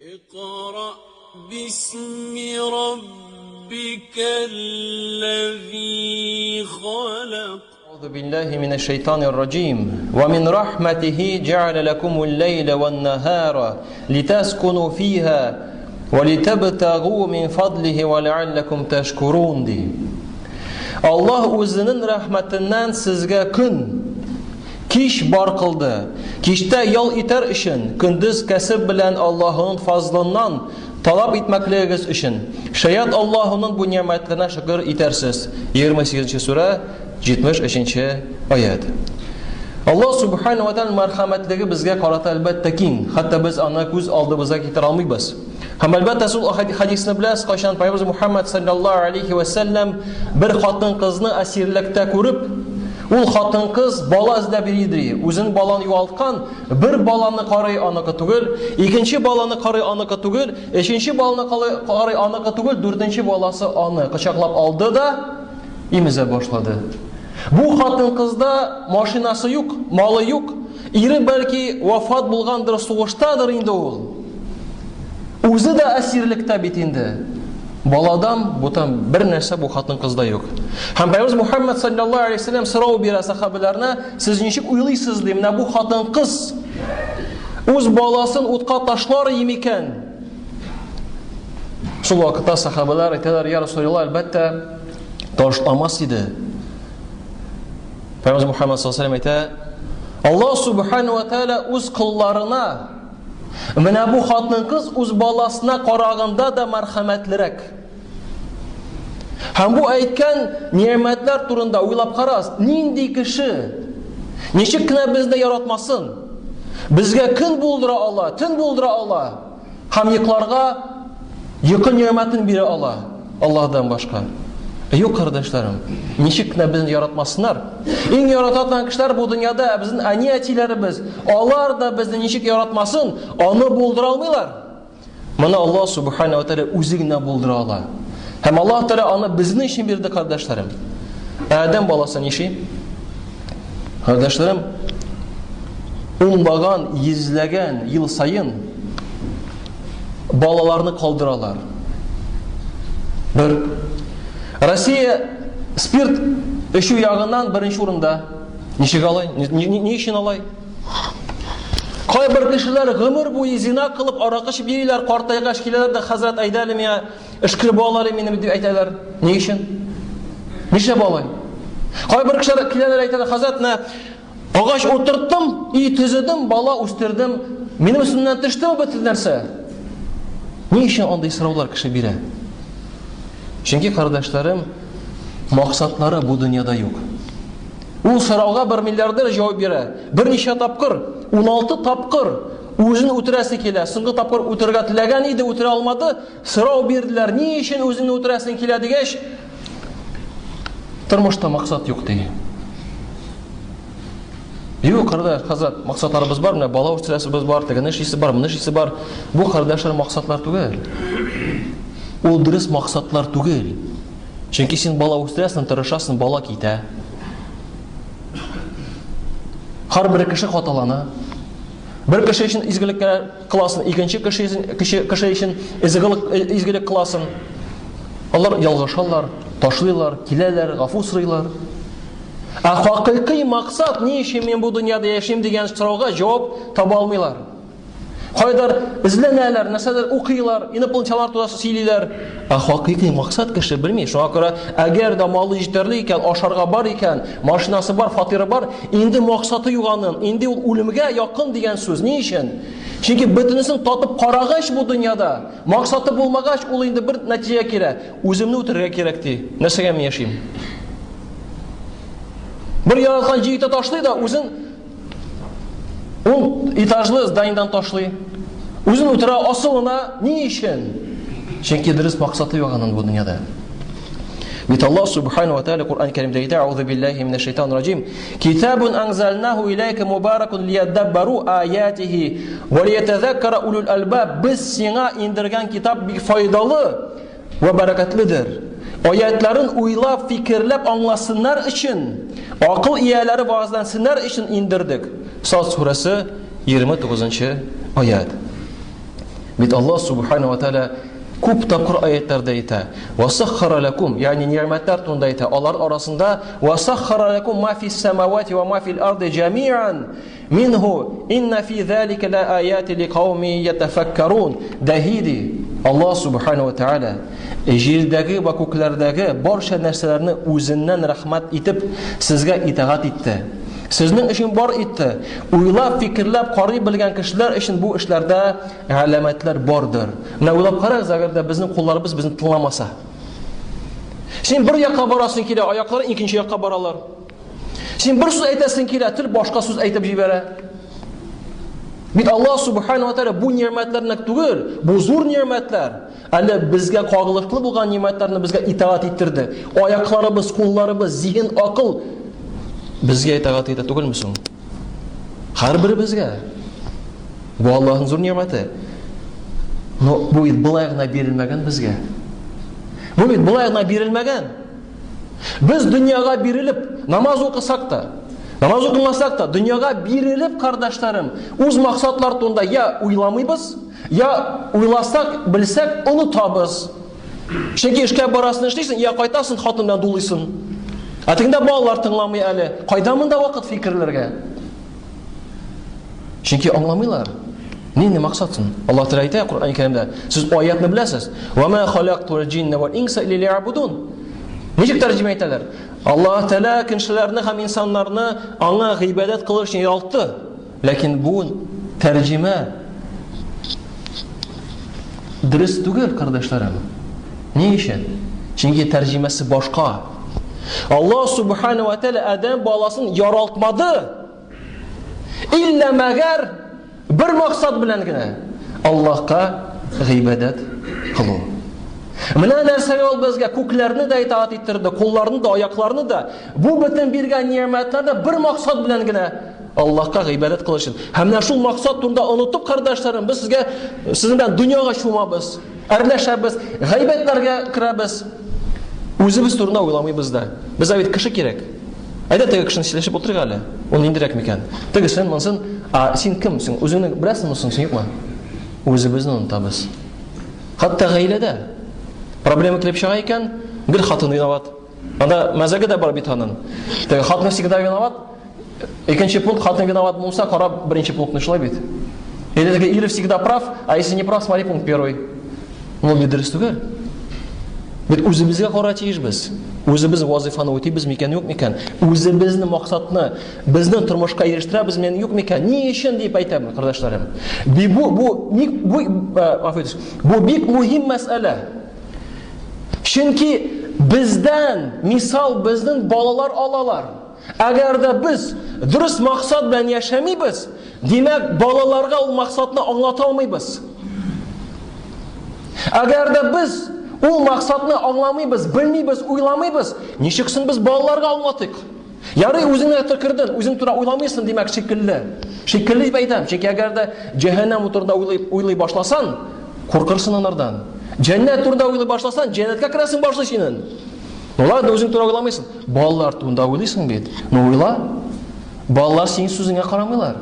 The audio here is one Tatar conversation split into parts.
اقرأ باسم ربك الذي خلق. أعوذ بالله من الشيطان الرجيم ومن رحمته جعل لكم الليل والنهار لتسكنوا فيها ولتبتغوا من فضله ولعلكم تشكرون ди. Аллаһ үзенең рәхмәтеннән сезгә көн, кич бар кылды. Кичтә ял итәр өчен, көндез кәсеп белән Аллаһының фазлыннан таләп итмәклегегез өчен. Шаят Аллаһының бу нигъмәтләренә шөкер итәрсез. 28 сүрә, 73 аят. Аллаһ субхану ва тааля мәрхәмәтлеге безгә карата әлбәттә киң, хәтта без аны күз алдыбызга китерә алмыйбыз. Һәм әлбәттә шул хадисны беләсез, кайчан Пәйгамбәребез Мухаммад саллаллаһу алейхи ва сәлләм бер хатын-кызны әсирлектә күреп, ул хатын-кыз бала эзләп йөри ди. Үзен баланы югалткан, бер баланы карый аныкы түгел, икенче баланы карый аныкы түгел, өченче баланы карый аныкы түгел, дүртенче баласы аны кочаклап алды да имезә башлады. Бу хатын-кызда машинасы юк, малы юк, ире бәлки вафат булгандыр, сугыштадыр инде ул. Үзе дә әсирлектә бит инде. Баладан бутан бер нәрсә бу хатын-кызда юк. Һәм Пәйгамбер Мухаммад саллаллаһу алейһи вәсәлләм сорау бирә сахабаларына, сез ничек уйлыйсыз ди, менә бу хатын-кыз үз баласын утка ташлар микән? Шул вакытта сахабалар әйтәләр, я Расулуллаһ, әлбәттә, ташламас иде. Пәйгамбер Мухаммад саллаллаһу алейһи вәсәлләм әйтә, Аллаһ субхану ва тааля үз колларына Менә бу хатын-кыз үз баласына караганда да мәрхәмәтлерәк. Һәм бу әйткән ниәмәтләр турында уйлап карагыз, нинди кеше ничек кенә безне яратмасын, безгә көн булдыра ала, төн булдыра ала һәм йокларга йокы ниәмәтен бирә ала. Аллаһдан башка. Юк, кардәшләрем, ничек кенә безне яратмасыннар. Иң ярата торган кешеләр бу дөньяда безнең әни-әтиләребез. Алар да безне ничек яратмасын, аны булдыра алмыйлар. Моны Аллаһ субхана ва тааля үзе генә булдыра ала. Һәм Аллаһ Тәгалә аны безнең өчен бирде, кардәшләрем. Ә адәм баласы ниши? Кардәшләрем, унлаган, йөзләгән ел саен балаларны калдыралар. Бер. Россия спирт эчү ягыннан беренче урында. Ничек алай? Ни, ни, ни өчен алай? Кайбер кешеләр гомер буе зина кылып аракы эчеп йөриләр, картайгач киләләр дә, хәзрәт, әйдә әле миңа өшкереп ал әле мине дип әйтәләр. Ни өчен? Нишләп алай? Кайбер кешеләр киләләр әйтәләр, хәзрәт, менә Агач утырттым, өй төзедем, бала үстердем. Минем өстемнән төштеме бөтен нәрсә? Ни өчен андый сораулар кеше бирә? Чөнки кардәшләрем, максатлары бу дөньяда юк. Ул сорауга бер миллиардер җавап бирә. Берничә тапкыр, 16 тапкыр үзен үтерәсе килә. Соңгы тапкыр үтерергә теләгән иде, үтерә алмады. Сорау бирделәр, ни өчен үзеңне үтерәсең килә дигәч, тормышта максат юк ди. Юк, кардәш, хәзрәт, максатларыбыз бар, менә бала үстерәсебез бар, тегене эшлисе бар, моны эшлисе бар. Бу кардәшләр максатлар түгел. Ул дөрес максатлар түгел. Чөнки син бала үстерәсең, тырышасың, бала китә. Һәрбер кеше хаталана. Бер кеше өчен изгелеккә кыласың, икенче кеше өчен, кеше, кеше өчен изгелек, изгелек кыласың. Алар ялгышалар, ташлыйлар, киләләр, гафу сорыйлар. Ә хакыйкый максат, ни өчен мин бу дөньяда яшим дигән сорауга җавап таба алмыйлар. Кайдыр эзләнәләр, нәрсәдер укыйлар, инопланетяннар турында сөйлиләр. Ә хакыйкый максат кеше белми. Шуңа күрә, әгәр дә малы җитәрлек икән, ашарга бар икән, машинасы бар, фатиры бар, инде максаты юк аның, инде ул үлемгә якын дигән сүз. Ни өчен? Чөнки бөтенесен татып карагач бу дөньяда, максаты булмагач, ул инде бер нәтиҗәгә килә. Үземне үтерергә кирәк ди. Нәрсәгә мин яшим? Бер яраткан җегете ташлый да үзен Ун этажлы зданиедән ташлый. Үзен үтерә асылына ни өчен? Чөнки дөрес максаты юк аның бу дөньяда. Бит Аллаһ субхану ва тааля Коръән Кәримдә әйтә: "Аузу биллаһи минәш шайтанир раҗим. Китабун анзалнаху иләйка мубаракун лияддаббару аятихи ва лиятазаккара улул албаб." Без сиңа индергән китап бик файдалы вә бәрәкәтледер. Аятларын уйлап, фикерләп аңласыннар өчен, акыл ияләре вәгазьләнсеннәр өчен индердек. Сад сүрәсе 29 аят. Бит Аллаһ субхана ва тааля күп тапкыр аятларда әйтә. Васаххара лакум, ягъни ни'мәтләр турында әйтә. Алар арасында васаххара лакум ма фис самавати ва ма фил арди җамиан минху инна фи залика ла аяти ликауми ятафаккарун. Дәһи ди Аллаһ субхана ва тааля җирдәге ва күкләрдәге барча нәрсәләрне үзеннән рәхмәт итеп сезгә итагать итте. Сезнең өчен бар итте. Уйлап, фикерләп карый белгән кешеләр өчен бу эшләрдә галәмәтләр бардыр. Менә уйлап карагыз, әгәр дә безнең кулларыбыз безне тыңламаса. Син бер якка барасың килә, аяклар икенче якка баралар. Син бер сүз әйтәсең килә, тел башка сүз әйтеп җибәрә. Бит Аллаһ субхану ва тааля бу ни'мәтләрне түгел, бу зур ни'мәтләр. Әле безгә кагылышлы булган ни'мәтләрне безгә итагать иттерде. Аякларыбыз, кулларыбыз, зиһен, акыл безгә итагать итә түгелме соң? Һәрберебезгә. Бу Аллаһның зур ни'мәте. Но бу бит болай гына бирелмәгән безгә. Бу бит болай гына бирелмәгән. Без дөньяга бирелеп, намаз укысак та, намаз укымасак та, дөньяга бирелеп, кардәшләрем, үз максатлар турында я уйламыйбыз, я уйласак, белсәк, онытабыз. Чөнки эшкә барасың, эшлисең, я кайтасың, хатын белән дулыйсың. Ә тегендә балалар тыңламый әле. Кайда монда вакыт фикерләргә? Чөнки аңламыйлар. Нинди максат соң? Аллаһ Тәгалә әйтә Коръән Кәримдә, сез аятны беләсез. Ва ма халактул җинна вал инса илля лиябудун. Ничек тәрҗемә итәләр? Аллаһ Тәгалә кешеләрне һәм инсаннарны аңа гыйбадәт кылыр өчен яралтты. Ләкин бу тәрҗемә дөрес түгел, кардәшләрем. Ни өчен? Чөнки тәрҗемәсе башка. Аллаһ Субхану ва Тәгалә Адәм баласын яралтмады. Иллә мәгәр бер максат белән генә Аллаһка гыйбадәт кылу. Менә нәрсәгә ул безгә күкләрне дә итаат иттерде, кулларны да, аякларны да. Бу бөтен биргән ни'мәтләр дә бер максат белән генә Аллаһка гыйбадәт кылу өчен. Һәм менә шул максат турында онытып, кардәшләрем, без сезгә сезнең белән дөньяга чумабыз, әрләшәбез, гайбәтләргә керәбез. Үзебез турында уйламыйбыз да. Безгә бит кеше кирәк. Әйдә теге кешене сөйләшеп утырыйк әле. Ул ниндирәк микән? Тегесен, монысын. А син кем? Син үзеңне беләсеңме соң, син юкмы? Үзебезне онытабыз. Хәтта гаиләдә проблема килеп чыга икән, гел хатын виноват. Анда мәзәге дә бар бит аның. Теге хатын всегда виноват. Икенче пункт хатын виноват булса, карап беренче пунктны шулай бит. Или теге ир всегда прав, а если не прав, смотри пункт первый. Ул бит дөрес түгел. Бит үзебезгә кара тиешбез. Үзебез вазифаны үтибез микән, юк микән? Үзебезне максатны, безнең тормышка ирештерәбез микән, юк микән? Ни өчен дип әйтәм, кардәшләрем. Бу бу бу бу гафу итегез. Бу бик мөһим мәсьәлә. Чөнки бездән мисал безнең балалар алалар. Әгәр дә без дөрес максат белән яшәмибез, димәк, балаларга ул максатны аңлата алмыйбыз. Әгәр дә без ул максатны аңламыйбыз, белмибез, уйламыйбыз, ничек соң без балаларга аңлатыйк? Ярый, үзеңә төкердең, үзең турында уйламыйсың, димәк, шикелле. Шикелле дип әйтәм, чөнки әгәр дә җәһәннәм турында уйлый, уйлый башласаң, куркырсың анардан. Җәннәт турында уйлый башласаң, җәннәткә керәсең башлый синең. Ну ладно, үзең турында уйламыйсың. Балалар турында уйлыйсың бит. Ну уйла. Балалар синең сүзеңә карамыйлар.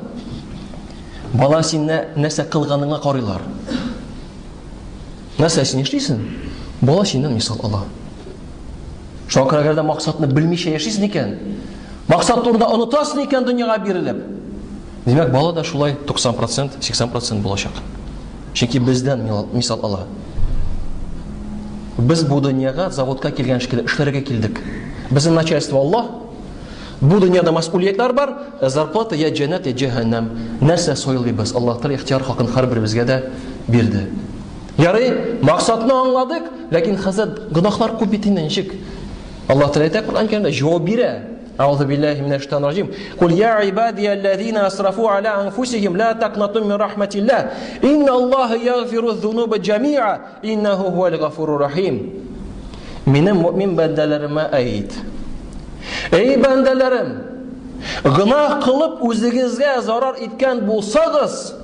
Балалар син нәрсә кылганыңа карыйлар. Нәрсә син эшлисең? Бала синнән мисал ала. Шуңа күрә әгәр дә максатны белмичә яшисең икән, максат турында онытасың икән дөньяга бирелеп, димәк, бала да шулай 90%, 80% булачак. Чөнки бездән мисал ала. Без бу дөньяга заводка килгән шикелле эшләргә килдек. Безнең начальство Аллаһ. Бу дөньяда мәсьүлиятләр бар, ә зарплата я җәннәт, я җәһәннәм. Нәрсә сайлыйбыз? Аллаһ Тәгалә ихтияр хакын һәрберебезгә дә бирде. Ярый, максатны аңладык, ләкин хәзер гөнаһлар күп бит инде, ничек? Аллаһ Тәгалә әйтә Коръән Кәримдә, җавап бирә. Әгъузу биллаһи минәш шайтанир раҗим. Кул я ибадияллазина асрафу аля анфусихим ла тaqнату мин рахматиллах. Инна Аллаһа ягфиру зунуба джамиа, иннаху хуал гафурur рахим. Минем мөмин бәндәләремә әйт. Эй бәндәләрем, гөнаһ кылып үзегезгә зарар иткән булсагыз,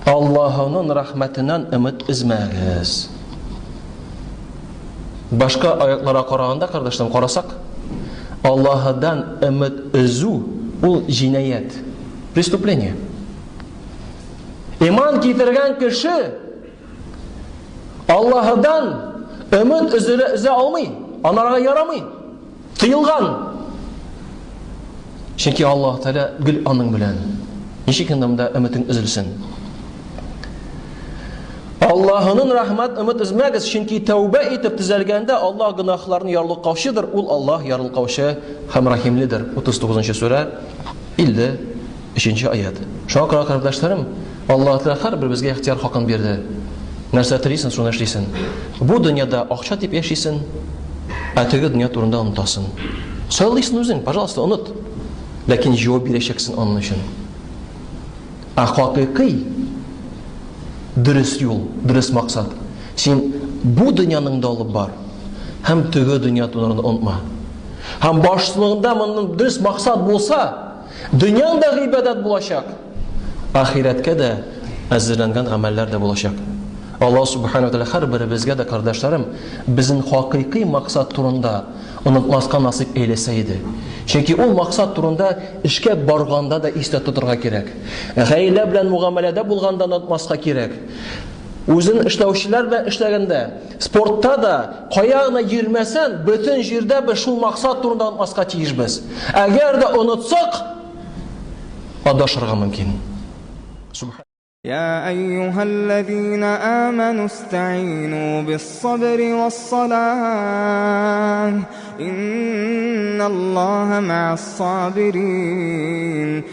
Аллаһының рәхмәтеннән өмет өзмәгез. Башка аятларга караганда, кардәшләрем, карасак, Аллаһыдан өмет өзү ул җинаять, преступление. Иман китергән кеше Аллаһыдан өмет өзелә өзә алмый, анарга ярамый. Тыелган. Чөнки Аллаһ Тәгалә гел аның белән. Ничек инде монда өметең өзелсен? Аллаһының рәхмәт өмет өзмәгез, чөнки тәүбә итеп төзәлгәндә Аллаһ гөнаһларны ярлыкаучыдыр, ул Аллаһ ярлыкаучы һәм рәхимледер. 39 сүрә 53 аят. Шуңа күрә, кардәшләрем, Аллаһ Тәгалә һәрберебезгә ихтияр хакын бирде. Нәрсә телисең, шуны эшлисең. Бу дөньяда акча дип яшисең, ә теге дөнья турында онытасың. Сайлыйсың үзең, пожалуйста, оныт. Ләкин җавап бирәчәксең аның өчен. Ә хакыйкый дөрес юл, дөрес максат. Син бу дөньяның да алып бар һәм теге дөнья турында онытма. Һәм башлыгында моның дөрес максат булса, дөньяң да гыйбадәт булачак, ахирәткә дә әзерләнгән гамәлләр дә булачак. Аллаһ субхану тәгалә һәрберебезгә дә, кардәшләрем, безнең хакыйкый максат турында онытмаска насыйп әйләсә иде. Чөнки ул максат турында эшкә барганда да истә тотырга кирәк. Гаилә белән мөгамәләдә булганда онытмаска кирәк. Үзен эшләүчеләр белән эшләгәндә, спортта да, кая гына йөрмәсән, бөтен җирдә без шул максат турында онытмаска тиешбез. Әгәр дә онытсак, адашырга мөмкин. يا أيها الذين آمنوا استعينوا بالصبر والصلاة إن الله مع الصابرين.